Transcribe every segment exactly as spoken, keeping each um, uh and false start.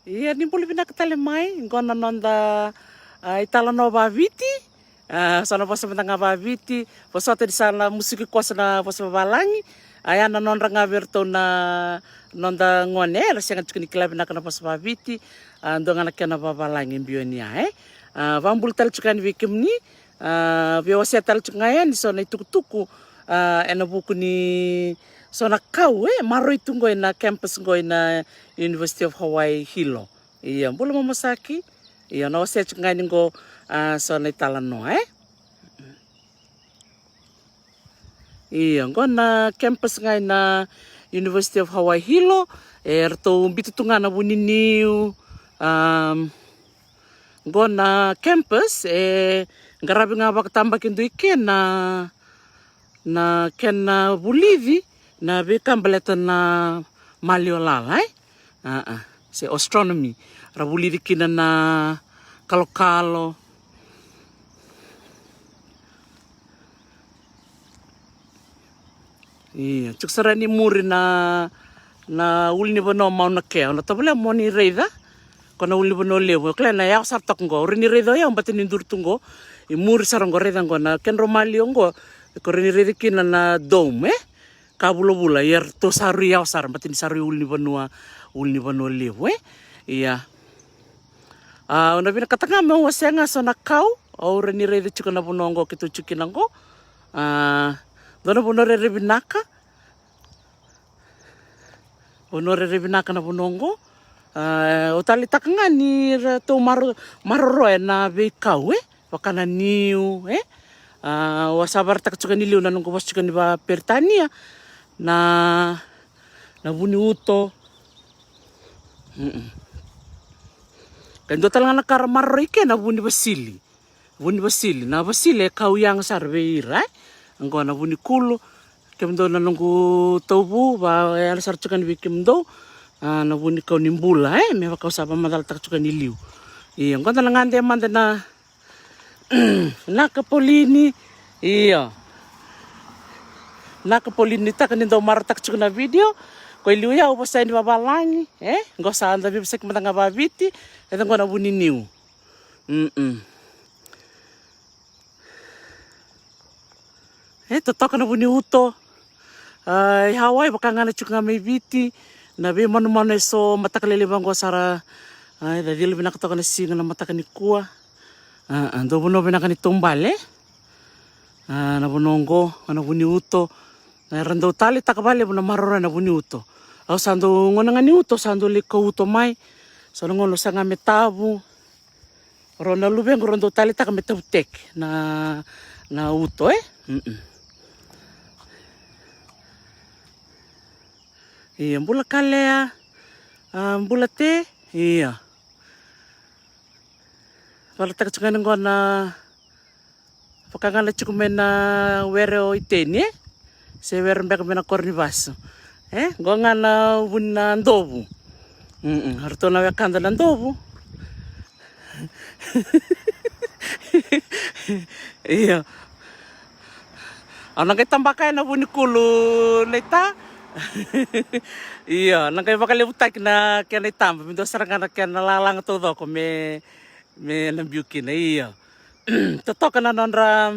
Ia ni bula vinaka tale mai, qo na noda, a, italanoa vaviti. A, so na vosa mada ga vaviti, vosota ni sa na musuki koso na vosa vavalagi. A, ya na nodra ga vei iratou na noda gone, era sega tiko ni kila vinaka na vosa vaviti. A, dua ga na kena vavalagi biu ni ya, e. A, vabula tale tiko yani vei kemuni. A, via wasea tale tiko ga yani so na itukutuku, a, ena vuku ni so na kau e maroroi tu qo ina campus qo ina University of Hawaii Hilo. Ia, bula momo saki. Ia, na wasea tiko ga yani qo, a, so na italanoa, e. Ia, qo na campus ga ina University of Hawaii Hilo. E ratou biuta tu ga na vuniniu. Um, qo na campus e qaravi ga vakatabakidua i ke na, na kena vulici na veika baleta na maliwa lala, e? A, a, se astronomy. Ra vulici kina na kalokalo. Ia, tiko sara ni muri na, na ulunivanua Mauna Kea. Au na tovolea mo ni raica. Ko na ulunivanua levu. Kila na yawa sara toka qo. O rawa ni raica o yau bata ni duri tu qo. I muri sara qo, raica qo na kedrau maliwa qo. Ko rawa ni raica kina na dome, e? Ka vulavula. Ia ratou sa rui yawa sara bata ni sa rui ulunivanua, ulunivanua levu, e? Ia. A, au na vinakata ga meu wasea ga so na kau. Au rawa ni raica tiko na vanua qo keitou tiko kina qo. A, dua na vanua rairai vinaka. Vanua rairai vinaka na vanua qo. A, au taleitaka ga ni ratou maro, maroroya na veikau, e? Vaka na niu, e? A, au a sa vakaraitaka tiko ni liu na noqu vosa tiko ni vaperitania. Na, na vu ni uto. Mm-mm. Ka dua tale ga na ka ra maroroi ke na vu ni vasili. Vu ni vasili. Na vasili e kau yaga sara vei ira, e? Qo na vu ni kulu. Kemudou na noqu tauvu, va, e yalo sara tiko yani vei kemudou. A, na vu ni kau ni bula, e? Me vaka au sa vamacalataka tiko ni liu. Ia, qo da na gade mada na Naka Paulini. Io. Naka Paulini, taka ni dau marautaka tiko na video. Ko i liu ya au vosa ni vavalagi, e? Qo sa da veivosaki mada ga vaviti. E da qo na vu ni niu. Mm-mm. E totoka na vu ni uto. A, i Hawaii vaka ga na tiko ga mai Viti. Na veimanumanu e so mataka lelei vaqo sara. A, e da cila vinaka toka na siga na mataka nikua. A, a, dou vanua vinaka ni taubale. A, na vanua oqo, a, na vu ni uto. A, era dau taleitaka vakalevu na maroroya na vu ni uto. Au sa dau gauna ga ni uto, sa dau lai kau uto mai. So na gauna au sega me tavu. Rau na luvequ rau dau taleitaka me tavuteke na, na uto, e? Mm-mm. Ia, bula Kalea, a, bula Te, ia. Valataka tiko ga ni qo na vaka ga na tiko mai na were o Iteni, e? Se were beka mai na koro ni vasu. E? Qo ga na vu ni na dovu. Mm-mm. Ratou na wekada na dovu. Ia. Au na qai tabaka ena vu ni kulu na ita. Ia, na qai vakalevutaki na kena itaba, me dua sara ga na kena lalaga taucoko me, me na biu kina, ia. Totoka na nodra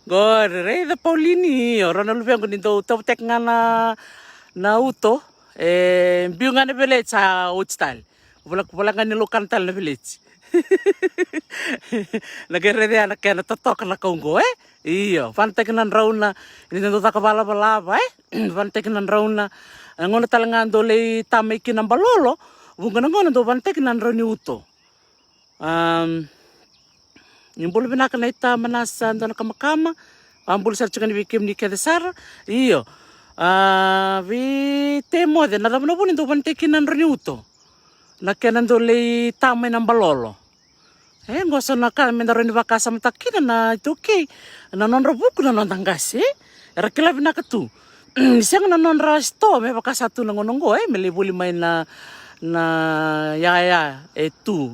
qori, raica Paulini, io, rau na luvequ ni dau tavuteke ga na, na uto, e, biu ga na veleti sa oti tale. Vola, vola ga ni laukana tale na veleti. Na qai raica ya na kena totoka na kau qo, e? Io, vanataki na drauna, ni dau caka valavalava, e? Vanataki na drauna, e, gauna tale ga dau lai tamai kina balolo, vuqa na gauna dau vanataki na drau ni uto. Am, ni bula vinaka na ita Manasa Dona Kamakama. A, bula sara tiko ni vei kemuni kece sara. Io. A, vei Te Moce, na cava na vu ni dau vanataki kina na drau ni uto. Na kena dau lai tamai na balolo. E, qo so na ka me da rawa ni vakasamataka kina na iTaukei, na nodra vuku na noda qase, e? Era kila vinaka tu. Ni sega na nodra sitoa me vaka sa tu na gauna qo, e, me lai voli mai na, na yaya e tu.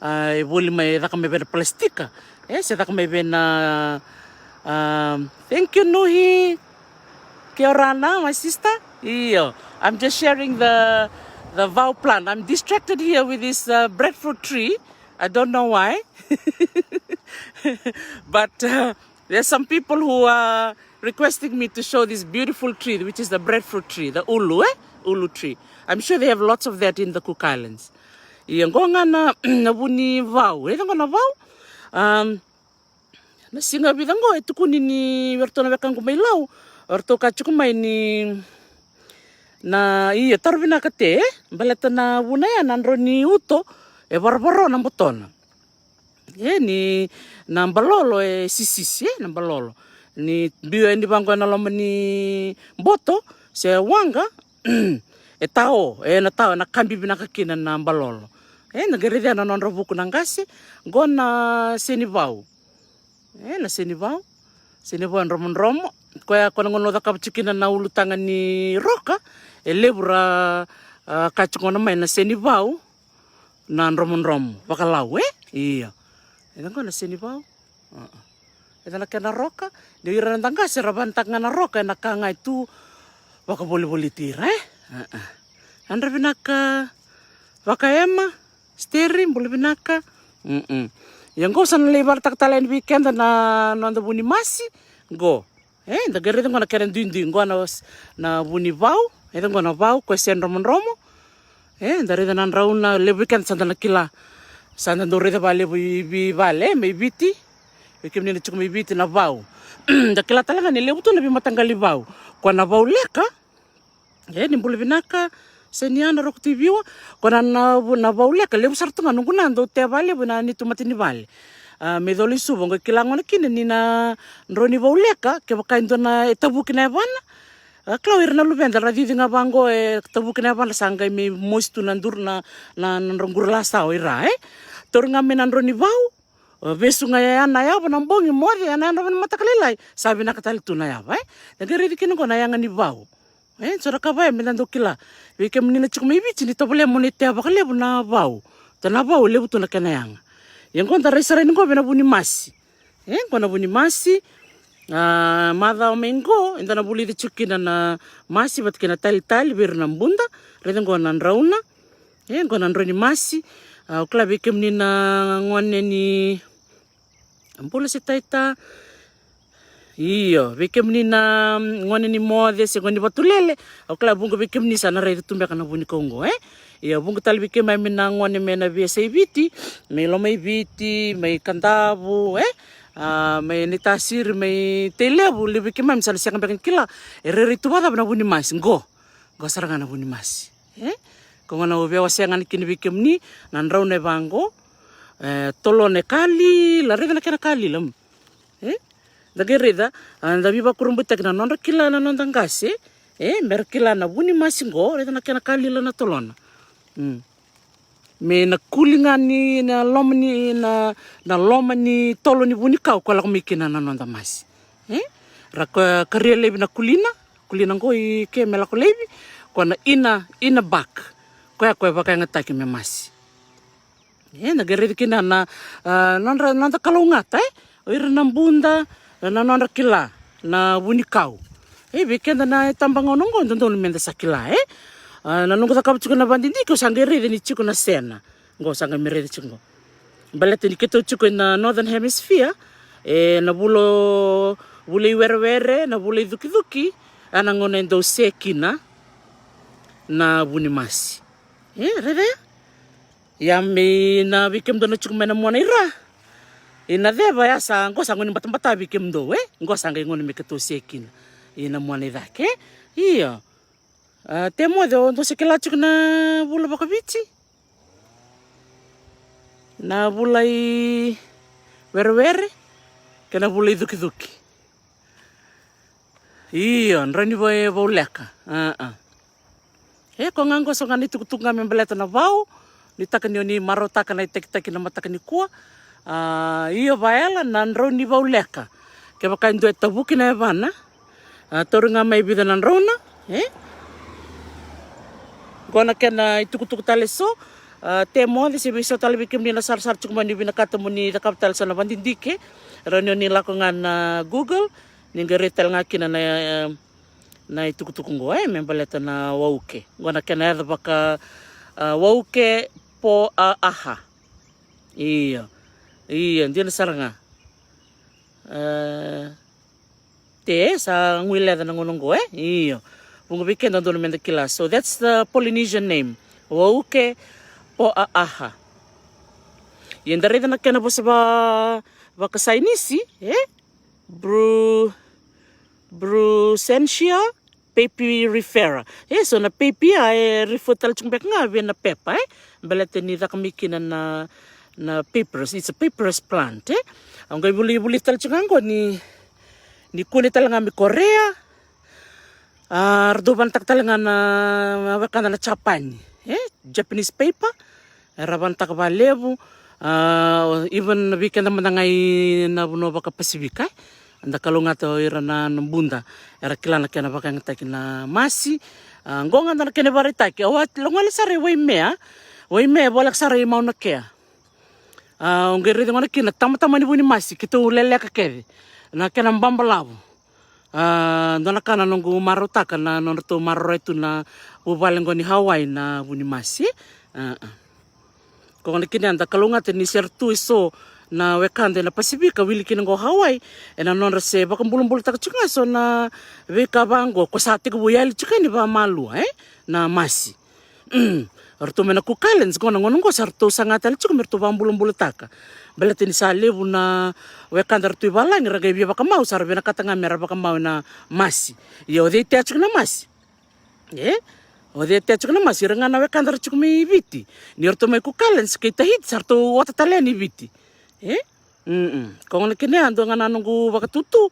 A, e voli mai e caka mai vei na palastika. E, se caka mai vei na, a, thank you, Nuhi. Kia orana, my sister. Io. I'm just sharing the, The vau plant. I'm distracted here with this uh, breadfruit tree. I don't know why. But uh, there's some people who are requesting me to show this beautiful tree, which is the breadfruit tree, the ulu, eh? Ulu tree. I'm sure they have lots of that in the Cook Islands. Ia qo ga na, na vu ni vau. E qo na vau. Um, na siga vica qo e tukuni ni vei ratou na wekaqu mai Lau, o ratou ka tiko mai ni na ia taro vinaka te, eh? Baleta na vuna ya na dro ni uto e varavaro na botona. E ni na balolo e sisisi, eh? Na balolo ni biu e ni vaqo e na loma ni boto se waqa, e tao, e na tao, e na kabi vinaka kina na balolo. E na qai raica na nodra vuku na qase, qo na senivau. E na senivau, senivau e dromodromo. Koya ko na gauna au cakava tiko kina na ulutaga ni roka, e levu ra uh, ka tiko gona mai na senivau na dromodromo vakalau, eh? Ia. E na qo na senivau. Eda na kena roka, de ira na da qase ra vanataka ga na roka ena ka ga e tu vakavolivoliti ira, eh? Yadra vinaka vakaema, Steri, bula vinaka. Ia qo sa na lai valataka tale yani vei keda na noda vu ni masi. Qo, e da qai raica qo na kena duidui qo na, na vu ni vau. E da qo na vau ko e se dromodromo. E da raica na drauna, levu vei keda sa da na kila. Sa da dau raica valevu i vale, e, mai Viti. Vei kemuni na tiko mai Viti na vau. Da kila tale ga ni levu tu na veimataqali vau. Ko na vau leka. E ni bula vinaka. Se ni ana roko tu i viwa. Ko na, na, na vau leka levu sara tu ga noqu na dau te valevu na nitu mata ni vale. A, me colo i Suva qo e kila gona kina ni na dro ni vau leka kevaka e dua na e tavuki na yavana. A, kila o ira na luveda ra cici ga vaqo e tavuki na yavana sa qai me mosi tu na duru na, na, na dro quru lasa o ira, e. Tauri ga me na dro ni vau. A, vesu ga ya na yava na bogi moce ya na yadra vana mataka lailai sa vinaka tale tu na yava, e. Na qai raici kina qo na yaga ni vau. E, so na ka vaya me da dau kila. Vei kemuni na tiko mai Viti ni tovolea mo ni tea vakalevu na vau. Ta na vau levu tu na kena yaga. Ia qo da rai sara ni qo vei na vu ni masi. E, qo na vu ni masi. A, macawa mai qo eda na vulici tiko kina na masi vata kei na talitali vei ira na buda. Raica qo na drauna. E, qo na dro ni masi. A, au kila vei kemuni na gone ni bula se taita. Io, vei kemuni na gone ni moce se gone ni vatulele, au kila vuqa vei kemuni sa na raica tu beka na vu ni kau qo, e. Io, vuqa tale vei keimami na gone me na veiyasai Viti, mai Lomaiviti, mai Kadavu, e. A, mai Naitasiri, mai Tailevu, levu vei keimami sa na sega beka ni kila e rairai tu vakacava na vu ni masi qo. Qo sara ga na vu ni masi, e. Ko gona au veiwasea ga na kina vei kemuni na drauna e vaqo. E, tolona e kalila, raica na kena kalila. E da qai raica, a, da veivakurabuitaki na nodra kila na noda qase, e, mera kila na vu ni masi qo, raica na kena kalila na tolona. Me na kuli ga ni na loma ni na, na loma ni tolo ni vunikau ko lako mai kina na noda masi. E ra ko karia laivi na kulina, kulina qo i ke me lako laivi, ko na ina, ina bak. Koya ko e vakayagataki me masi. E da qai raici kina na, a, nodra, noda kalougata, e. O ira na buda, na nodra kila na vunikau. E vei keda na e tabagauna qo dodonu me da sa kila, e. A, na noqu cakava tiko na vadidike au sa qai raica ni tiko na sena. Qo sa qai me raica tiko qo. Baleta ni keitou tiko ena Northern Hemisphere, e, na vula, vula i werewere, na vula i cukicuki, a na gauna e dau se kina na vu ni masi. E, raica ya. Ia me na vei kemudou na tiko mai na mona i ra. I na ceva ya sa qo sa gauna ni batabata vei kemudou, e. Qo sa qai gauna me keitou se kina i na mona i cake. Ia. A, te moce o dou se kila tiko na vula vakaviti. Na vula i werewere kei na vula i cukicuki. Io, drau ni vau, vauleka. A, a. E, ko ga qo so ga na itukutuku ga me baleta na vau. Ni taka ni o ni marautaka na itakitaki na mataka ni kua. A, io, vaela na drau ni vauleka. Kevaka e dua e tavuki na yavana. A, tauri ga mai vica na drauna, e? Qo na kena itukutuku tale so. A, te moce se vei so tale vei kemuni na sarasara tiko mai ni vinakata mo ni cakava tale so na vadidike. Rawa ni o ni lako ga na Google, ni qai rai tale ga kina na, na itukutuku qo, e, me baleta na wauke. Qo na kena yaca vaka, A, wauke po a aha. Io. Io, dina sara ga. A, te sa guileca na gauna oqo, e? Io. Vuqa vei keda donu meda kila. So that's the Polynesian name. Wauke po a aha. Ia da raica na kena vosa va, vakasainisi, e? Bru, Brucentia papyrifera. E, so na paper e refer tale tiko beka ga vei na pepa, e? Baleta ni caka mai kina na, na papyrus, it's a papyrus plant, e? Au qai vuli, vuli tale tiko ga oqo ni, ni kune tale ga mai Korea. A, ra dau vanataka tale ga na, na wekada na Japani, e? Japanese paper. Era vanataka valevu. A, even vei keda mada ga i na vanua vaka Pasifika, e? Da kalougata o ira na, na buda era kila na kena vakayagataki na masi. A, qo ga da na kena ivakaraitaki. Au a logole sara i Waimea. Waimea e voleka sara i Mauna Kea. A, au qai raica gona kina tamatama ni vu ni masi, keitou leleka kece na kena babalavu. A, dua na ka na noqu marautaka na nodratou maroroya tu na vuvale qo ni Hawaii na vu ni masi. A, a. Ko gona kina da kalougata ni sere tu e so na wekada ena Pasifika, wili kina qo Hawaii, ena nodra se vakabulabulataka tiko ga so na veika vaqo ko sa tekivu yali tiko yani vamalua, e? Na masi. Ratou mai na Cook Islands, qo na gauna qo sa ratou saga tale tiko me ratou vakabulabulataka. Baleta ni sa levu na wekada ratou i valagi ra qai via vakamau, sa ra vinakata ga me ra vakamau ena masi. Ia o cei tea tiko na masi? E? O cei tea tiko na masi? Ira ga na wekada ra tiko mai Viti. Ni ratou mai Cook Islands kei Tahiti, sa ratou ota tale yani i Viti. E? Mm-mm. Ko gona kina ya dua ga na noqu vakatutu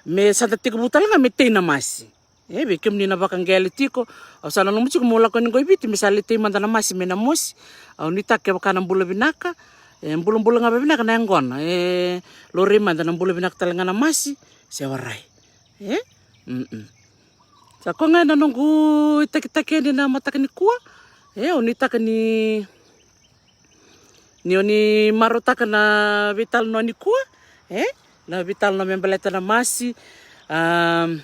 me sa da tekivu tale ga me tei na masi. E, vei kemuni na vakaqele tiko, au sa nanuma tiko meu lako yani qo i Viti me sa lai tei mada na masi mai na mosi. Au nuitaka kevaka na bula vinaka, e, bulabula ga vavinaka na yaqona, e, laurai mada na bula vinaka tale ga na masi, se warai. E? Mm-mm. Sa ko ga na noqu itakitaki yani na mataka nikua. E, au nuitaka ni ni o ni marautaka na veitalanoa nikua, e? Na veitalanoa me baleta na masi. Am,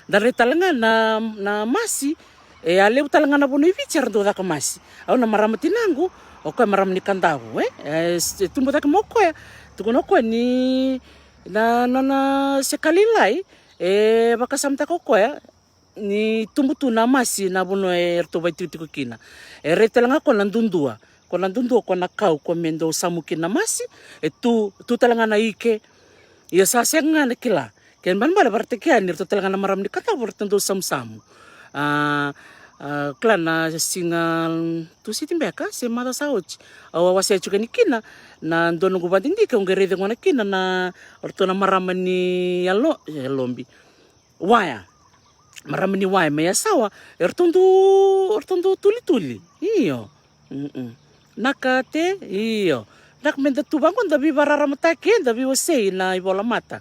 da rai tale ga na, na masi, e a levu tale ga na vanua i Viti era dau caka masi. Au na marama tinaqu, o koya marama ni Kadavu, e? E, s-, e tubu cake mai o koya, tukuna o koya ni na nona se ka lailai, e vakasamataka o koya, ni tubu tu na masi na vanua e ratou vaitikotiko kina. E rai tale ga ko na dudua, ko na dudua, ko na kau ko me dau samu kina na masi, e tu, tu tale ga na ike. Ia sa sega ga na kila. Kena ibalebale vakaraitaki yani ratou tale ga na marama ni Kadavu ratou dau samusamu. A, a, kila na siga, mm, Tusiti beka se macawa sa oti, au a wasea tiko yani kina na dua noqu vakadidike, au qai raica gona kina na ratou na marama ni Yalo-, Yalobi. Waya. Marama ni Waya mai Yasawa, e ratou dau, ratou dau tulituli. Io. Mm-mm. Naka te, io. Naka me da tu vaqo, da veivakararamataki, e, da veiwasei na ivola mata.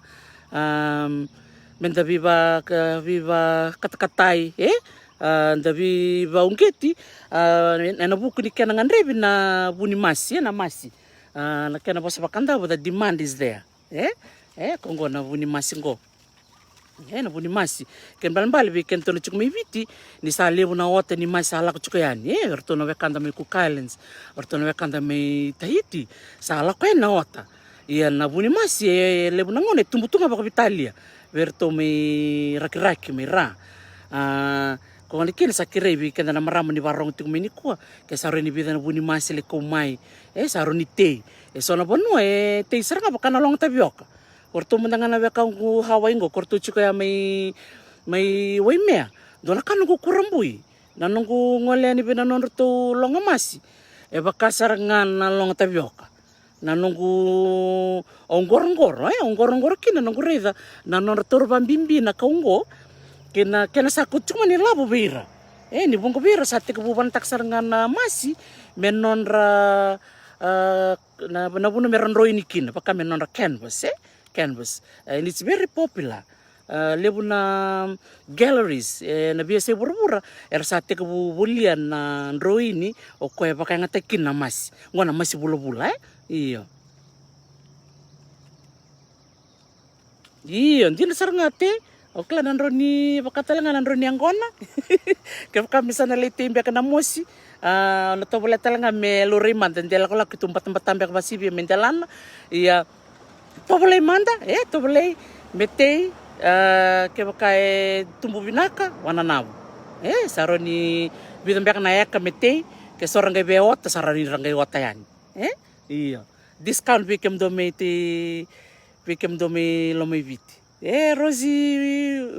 Am, me da veiva-, ka-, veivakatakatai, e? A, da veivauqeti, a, ena vuku ni kena gadrevi na vu ni masi, e, na masi. A, na kena vosa vakaDavu, the demand is there. E? E, ko qo na vu ni masi qo. E, na vu ni masi. Kena ibalebale vei kedatou na tiko mai Viti, ni sa levu na ota ni masi sa lako tiko yani. E, o ratou na wekada mai Cook Islands, o ratou na wekada mai Tahiti, sa lako yani na ota. Ia na vu ni masi, e, levu na gauna e tubu tu ga vakaveitalia vei ratou mai Rakiraki, mai Ra. A, ko gona kina sa kerei vei keda na marama ni vakarorogo tiko mai nikua, ke sa rawa ni vica na vu ni masi lai kau mai. E, sa rawa ni tei. E so na vanua e tei sara ga vaka na loga tavioka. O ratou mada ga na wekaqu Hawaii qo, ko ratou tiko ya mai, mai Waimea. Dua na ka noqu kurabui, na noqu gole yani vei na nodratou loga masi, e vaka sara ga na loga tavioka. Na noqu au qoroqoro, e, au qoroqoro kina noqu raica na nodra taura vakabibi na kau qo, kei na kena sa kauta tiko mai na ilavo vei ira. E, ni vuqa vei ira sa tekivu vanataka sara ga na masi me nodra, a, na, na vanua me ra droini kina, vaka me nodra canvas, e? Canvas. E, and it's very popular. A, levu na galleries, e, na veiyasai vuravura era sa tekivu volia na droini o koya e vakayagataki kina na masi. Qo na masi vulavula, e? Io. Io, dina sara ga te. Au kila na drau ni vaka tale ga na drau ni yaqona. Kevaka me sa na lai tei beka na mosi, a, na tovolea tale ga me laurai mada de lakolako keitou batabata beka vasivia me delana. Ia, tovolei mada, e, tovolei me tei, a, kevaka e tubu vinaka, wananavu. E, sa rau ni vica beka na eka me tei, ke so ra qai via ota, sa rau ni ra qai ota yani. E, ia. Discount vei kemudou mai tei, vei kemudou mai Lomaiviti. E, Rosi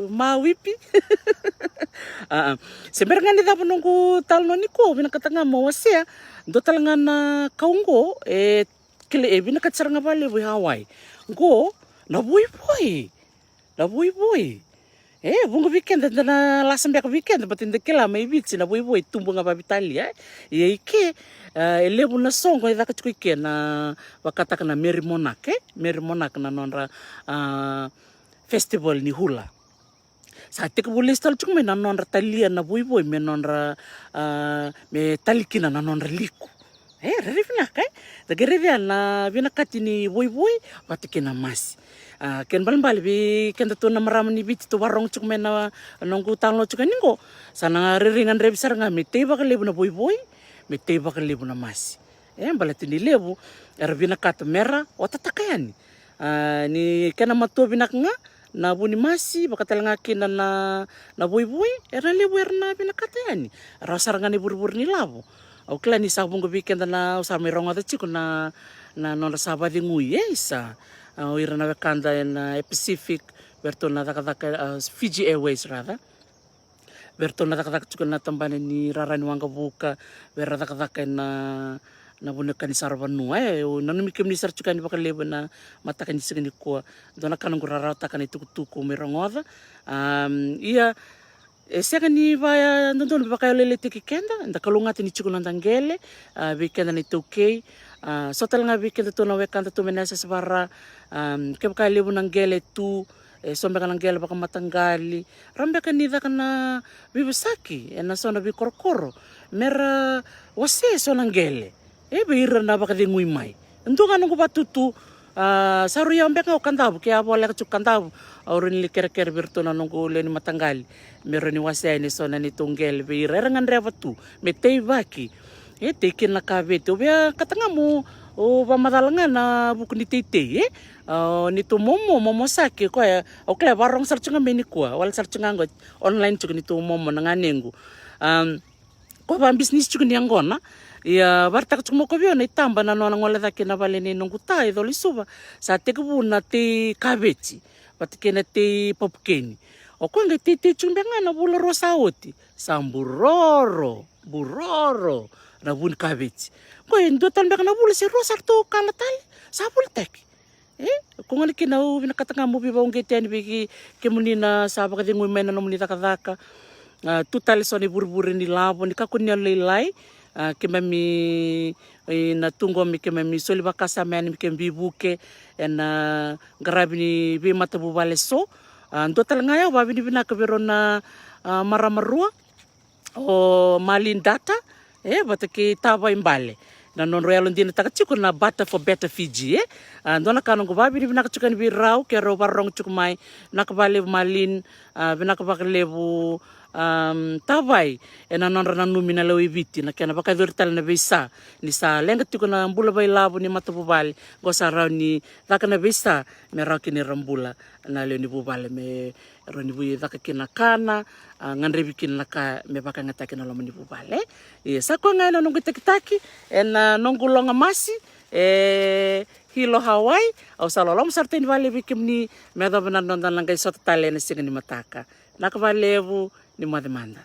Mawipi. A, a. Se bera ga ni cava noqu talanoa nikua, vinakata ga mo wasea. Dua tale ga na kau qo, e, kele, e, vinakati sara ga valevu e Hawaii. Qo, na voivoi. Na voivoi. E, vuqa vei keda da na lasa beka vei keda, but da kila mai Viti na voivoi tubu ga vavitalia, e. Ia i ke, a, e levu na soqo e caka tiko i ke na vakataka na Merry Monarch, e? Merry Monarch na nodra, a, festival ni hula. Sa tekivu lesu tale tiko mai na nodra talia na voivoi me nodra, a, me tali kina na nodra liku. E, rairai vinaka, e? Da qai raica na vinakati ni voivoi vata kei na masi. A, kena balebale vei kedatou na marama ni Viti tou varogo tiko mai na noqu talanoa tiko yani qo. Sa na rairai gadrevi sara ga me tei vakalevu na voivoi, me tei vakalevu na masi. E, baleta ni levu era vinakata mera otataka yani. A, ni kena matua vinaka ga na vu ni masi, vaka tale ga kina na, na voivoi, era levu era na vinakata yani. Rawa sara ga na ivurevure ni lavo. Au kila ni sa vuqa vei keda na, au sa mai rogoca tiko na, na nodra sa vacegui, e, isa. A, o ira na wekada ena, e, Pacific, vei iratou na cakacaka, a, Fiji Airways rather. Vei iratou na cakacaka tiko na tabana ni rara ni waqavuka, vei ira cakacaka ena, na vuneka ni saravanua, e, au nanumi kemuni sara tiko yani vakalevu ena mataka ni siga nikua. Dua na ka noqu rarawataka na itukutuku me rogoca. Am, ia, e sega ni va dodonu me vakayalolailaitaki keda, da kalougata ni tiko noda qele, a, vei keda na iTaukei, a, so tale ga vei kedatou na wekadatou mai na yasayasa vaka-Ra, am, kevaka e levu na qele tu, e so beka na qele vakamataqali, rawa beka ni caka na veivosaki ena so na veikorokoro mera wasea e so na qele. E vei ira na vakacegui mai. E dua ga noqu vatutu, a, sa rui yawa beka ga o Kadavu, ke a voleka tiko Kadavu, au rawa ni lai kerekere vei iratou na noqu lewe ni mataqali me rawa ni wasea yani e so na neitou qele vei ira era gadreva tu me teivaki. E tei kina na kaveti. Au via kata ga mo, au vakamacala ga na vuku ni teitei, e? A, neitou momo, momo saki, koya, au kila e vakarorogo sara tiko ga mai nikua, wale sara tiko ga qo, online tiko neitou momo na ganequ. Am, ko vakabisinisi tiko ni yaqona, ia vakaraitaka tiko mai ko vei au na itaba na nona gole cake na vale nei noqu ta e Colo-i-Suva, sa tekivu na tei kaveti vata kei na tei papukeni. O koya qai teitei tiko beka ga na vula rua sa oti, sa buroro, buroro na vu ni kaveti. Qo e dua tale beka na vula se rua sa ratou kala tale, sa volitaki. E, ko gona kina au vinakata ga mo veivakauqeti yani vei kemuni na sa vakacegui mai na nomuni cakacaka. A, tu tale so na ivurevure ni lavo, ni kakua ni yalolailai. A, keimami, e, na tu qo me keimami soli vakasama yani me keimami veivuke ena qaravi ni veimatavuvale so. A, dua tale ga ya au vakavinavinaka vei rau na, a, marama rua, o Malin Data, e, vata kei Tavai Bale. Na nodrau yalodinataka tiko na Butter for Better Fiji, e. A, dua na ka noqu vakavinavinaka tiko yani vei rau, ke rau vakarorogo tiko mai, vinaka vakalevu Malin, a, vinaka vakalevu, am, Tavai, ena nodra nanumi na lewe i Viti, na kena vakayacori tale na veisa, ni sa leqa tiko na bula vakailavo ni matavuvale, qo sa rawa ni caka na veisa, me rawa kina ni ra bula na lewe ni vuvale, me rawa ni via caka kina na kana, a, gadrevi kina na ka me vakayagataki na loma ni vuvale. Ia, sa koya ga ena noqu itakitaki, ena noqu loga masi, e Hilo Hawaii, au sa loloma sara tiko yani vakalevu vei kemuni, me yacova na noda na qai sota tale ena siga ni mataka. Vinaka vakalevu, ni moce mada.